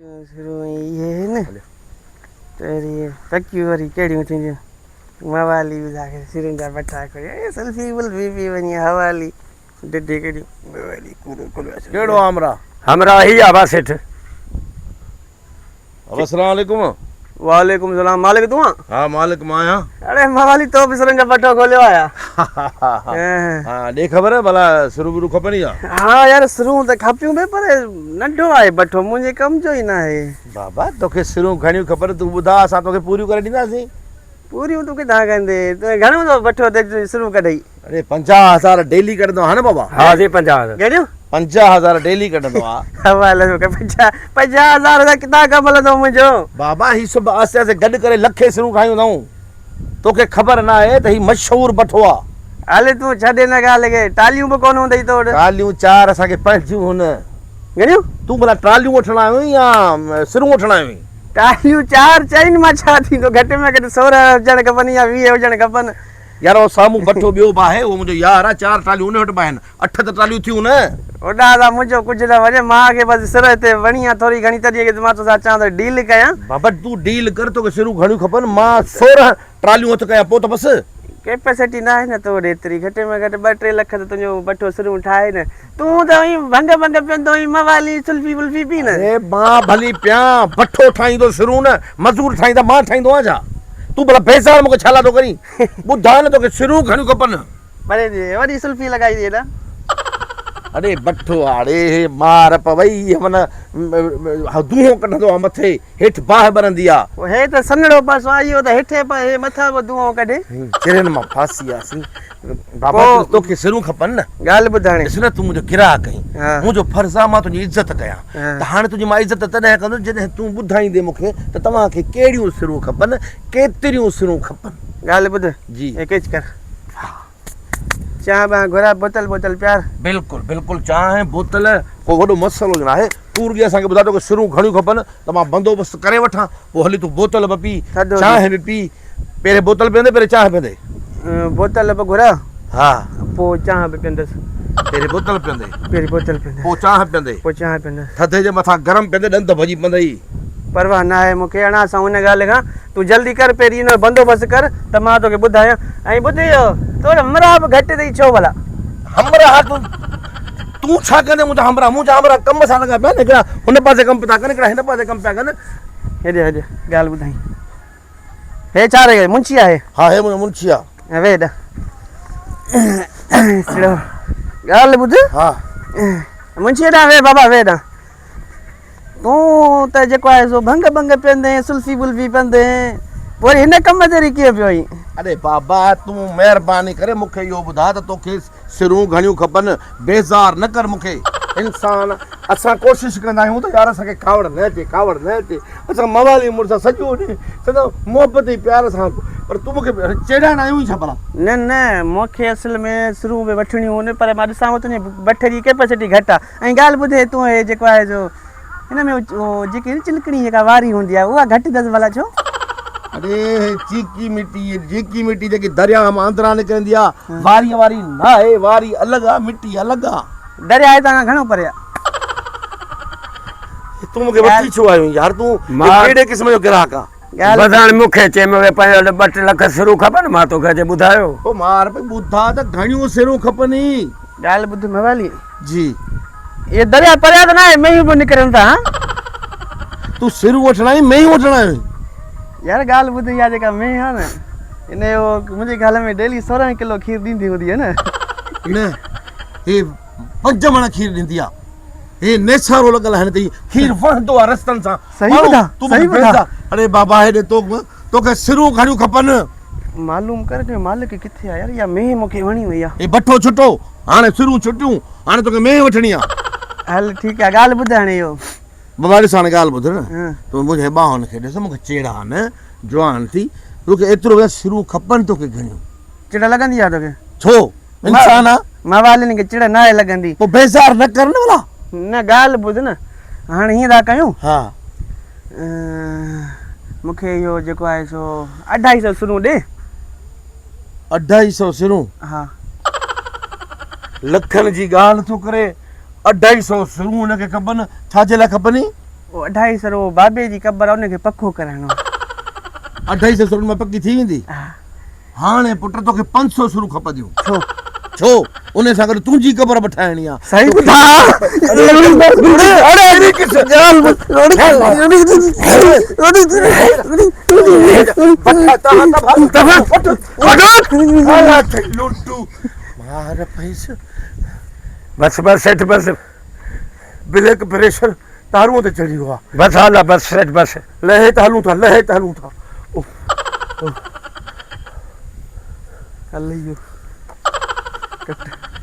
شروع ۾ اهي آهن ته وري پڪيون وري ڪهڙيون ٿينديون موالي به ظاهر سرن جا بٺا کڻي اي سلفي ولفي پي وڃي حوالي ڊڍي ڪهڙيون موالي ڪوڙو ڪوڙو ڪهڙو همراهه؟ همراهه هي آ با سيٺ. السلام عليڪم. وعليڪم السلام مالڪ تون آن؟ ها مالڪ مان آهيان. اڙي موالي تو به سرن جو بٺو کوليو آ يا؟ ها ڏي خبر ڀلا سرون برون کپن يا؟ ها يار سرون ته کپيون پئي پر ننڍو آهي بٺو منهنجي ڪم جو ئي ناهي. بابا توکي سرون گهڻيون کپن تون ٻڌاء اسان توکي پوريون ڪري ڏينداسين. پوريون تون ڪٿان ڪندي گهڻو ٿو بٺو تي سرون ڪڍئي؟ اڙي 50,000 ڊيلي ڪڍندو آ نه بابا؟ ها سائين 50,000. گهڻيون؟ 50,000 ڊيلي ڪڍندو آ. حوالي ۾ 50,000 سان ڪٿان ڪم هلندو منهنجو؟ بابا هي سڀ آهستي آهستي گڏ ڪري لکين سرون ٺاهيون اٿئون. توکي خبر ناهي ته هي مشهور بٺو آ. هل تون ڇڏ ان ڳالهه کي. ٽاليون به ڪونه هوندئي تو وٽ. ٽاليون چار اسان کي پنهنجيون هن. گهڻيون؟ تون ڀلا ٽاليون وٺڻ آيو آهين يا سرون وٺڻ آيو آهين؟ ٽاليون چار چئن مان ڇا ٿيندو؟ گهٽ ۾ گهٽ 16 هجڻ کپن يا 20 هجڻ کپن. يار اهو سامهون بٺو ٻيو به آهي، اهو منهنجو يار آهي، چار ٽاليون ان وٽ به آهن، اٺ ته ٽاليون ٿيون نه. هوڏانهن سان منهنجو ڪجهه نه وڃي، مان کي بس سر هتي وڻي آ ٿوري گهڻي تڏهن کي مان توسان اچان ٿو ڊيل ڪيان. بابا تون ڊيل ڪر توکي سرون گهڻيون کپن، مان 16 ٽراليون هٿ ڪيان پوء ته بس. ڪيپيسٽي ناهي نه تو وٽ ايتري، گهٽ ۾ گهٽ ٻه ٽي لک ته تنهنجو بٺو سرون ٺاهي نه. تون ته ائين ڀنگ ڀنگ پيئندو آهين، موالي سلفي ولفي پي نه. اڙي مان ڀلي پيان، بٺو ٺاهيندو سرون نه، مزور ٺاهيندا مان ٺاهيندو آهيان ڇا؟ تون ڀلا بيزار مون کي ڇا لاء ٿو ڪرين؟ ٻڌاء نه توکي سرون گهڻيون کپن. پري ٿي وڏي سلفي لڳائي ٿي هيڏانهن. اڙي بٺو آڙي هي مار پوي هي من دونهون ڪڍندو آ مٿي هيٺ باهه ٻرندي آ. هي ته سنهڙو پاسو آ اهو ته هيٺين پاسي هي مٿان به دونهون ڪڍي. چرين مان ڦاسي وياسين. بابا توکي سرون کپن نه. ڳالهه ٻڌ هاڻي. ڏس نه تون منهنجو گراهڪ آهين. منهنجو فرض آ مان تنهنجي عزت ڪيان. ته هاڻي تنهنجي مان عزت تڏهن ڪندس جڏهن تون ٻڌائيندين مون کي ته توهان کي ڪهڙيون سرون کپن، ڪيتريون سرون کپن. ڳالهه ٻڌ. جي. هي ڪيچ ڪر. چانهه بانهه گهراء بوتل بوتل پيار. بلڪل بلڪل چانهه بوتل ڪو وڏو مسئلو نه آهي. تون رڳي اسان کي ٻڌاء توکي سرون گهڻيون کپن ته مان بندوبست ڪري وٺان پوء هلي تون بوتل به پي چانهه به پي. پهرين بوتل پيئندي پهرين چانهه پيئندي؟ بوتل به گهراء. ها. پوء چانهه به پيئندس. پهرين بوتل پيئندي. پهرين بوتل پيئندس. پوء چانهه پيئندي. پوء چانهه پيئندس. ٿڌي جي مٿان گرم پيئندي ڏند ڀڄي پوندئي. پرواهه ناهي مون کي اڻا سان ان ڳالهه کان. تون جلدي ڪر پهرين ان جو بندوبست ڪر ته مان توکي ٻڌايان. ۽ ٻڌ اهو تو وٽ همراهه به گهٽ اٿئي ڇو ڀلا؟ همراهه تون تون ڇا ڪندين منهنجا همراهه منهنجا همراهه ڪم سان لڳا پيا آهن هڪڙا هن پاسي ڪم پيا ڪن هڪڙا هن پاسي ڪم پيا ڪن. هيڏي هيڏي ڳالهه ٻڌائين. هي ڇا رهي منشي آهي؟ ها هي منهنجو منشي آ. ويهه ڏا. ڳالهه ٻڌ. ها. منشي هيڏانهن ويهه بابا ويهه هيڏانهن. تون ته جيڪو آهي سو ڀنگ ڀنگ پيئندين سلفي ولفي پيئندين پوء وري هن ڪم تي وري ڪيئن پيو آهين؟ اڙي بابا تون مهرباني ڪري مون کي اهو ٻڌاء ته توکي سرون گهڻيون کپن، بيزار نه ڪر مون کي. انسان اسان ڪوشش ڪندا آهيون ته يار اسان کي ڪاوڙ نه اچي ڪاوڙ نه اچي اسان موالي مڙس سڄو ڏينهن سدا محبت ۽ پيار سان پر تون مون کي چيڙائڻ آيو آهين ڇا ڀلا؟ نه نه مون کي اصل ۾ سرون به وٺڻيون هن پر مان ڏسان ٿو تنهنجي بٺ جي ڪيپسٽي گهٽ آهي ۽ ڳالهه ٻڌ تون هي جيڪو آهي سو هن ۾ جيڪي چلڪڻي جيڪا واري هوندي آهي اها گهٽ اٿس ڀلا ڇو؟ اڙي هي چيڪي مٽي چيڪي مٽي جيڪي درياهه مان اندران نڪرندي آهي واريء واري ناهي، واري الڳ آ، مٽي الڳ آ. درياء هتان کان گهڻو پري آ. تون مون کي وٺي ڇو آيو آهين يار، تون ڪهڙي قسم جو گراهڪ آن. بس هاڻي مون کي چيم وي پنهنجو ٻه ٽي لک سرون کپن، مان توکي اچي ٻڌايو. او مار پئي ٻڌاء ته گهڻيون سرون کپنئي. ڳالهه ٻڌ موالي. جي. اهو درياء پريان ته ناهي، مينهن به نڪرن ٿا هان. تون سرون وٺڻ آيو آهين، مينهن وٺڻ آيو آهين. يار ڳالهه ٻڌ اها جيڪا مينهن آ نه ان جو منهنجي خيال ۾ ڊيلي 16 ڪلو کير ڏيندي هوندي نه. نه هي 5 مڻ کير ڏيندي آ. هي نيسارو لڳل آهي هن تي کير وهندو آ رستن سان. صحيح ٻڌا صحيح ٻڌا. اڙي بابا هيڏي تو توکي سرون گهڻيون کپن. معلوم ڪر جو مالڪ ڪٿي آ يار اها مينهن مونکي وڻي وئي آ. هي بٺو ڇٽو هاڻي سرون ڇٽيون هاڻي توکي مينهن وٺڻي آ. هل ٺيڪ آ ڳالهه ٻڌ هاڻي اهو. بابا ڏس هاڻي ڳالهه ٻڌ نه تون منهنجي ٻانهن کي ڏس مون کي چيڙا نه جوان ٿي توکي ايترو ٻڌاء سرون کپن توکي گهڻيون. چڙ لڳندي آ توکي. ڇو انسان آ. موالين کي چڙ ناهي لڳندي. پوء بيزار نه ڪر نه ڀلا. نه ڳالهه ٻڌ نه هاڻي هيئن ٿا ڪيون. ها. مون کي اهو جيڪو آهي سو اڍائي سو سرون ڏي. اڍائي سو سرون. ها. لکن جي ڳالهه ٿو ڪري. اڍائي سئو سرون هن کي کپن، ڇا جي لاء کپن؟ اهو اڍائي سرو بابي جي قبر آ ان کي پڪو ڪرائڻو آ. اڍائي سئو سرن مان پڪي ٿي ويندي؟ ها. هاڻي پٽ توکي 500 سرون کپنديون. ڇو؟ ڇو؟ ان سان گڏ تنهنجي قبر به ٺاهڻي آ. سائين ٻڌاء. بس بس سيٺ بس. بليڪ پريشر تارونء تي چڙهي ويو آ. بس هالا بس سيٺ بس. لهي ته هلون ٿا لهي ته هلون ٿا. هل اهو ڪٽ.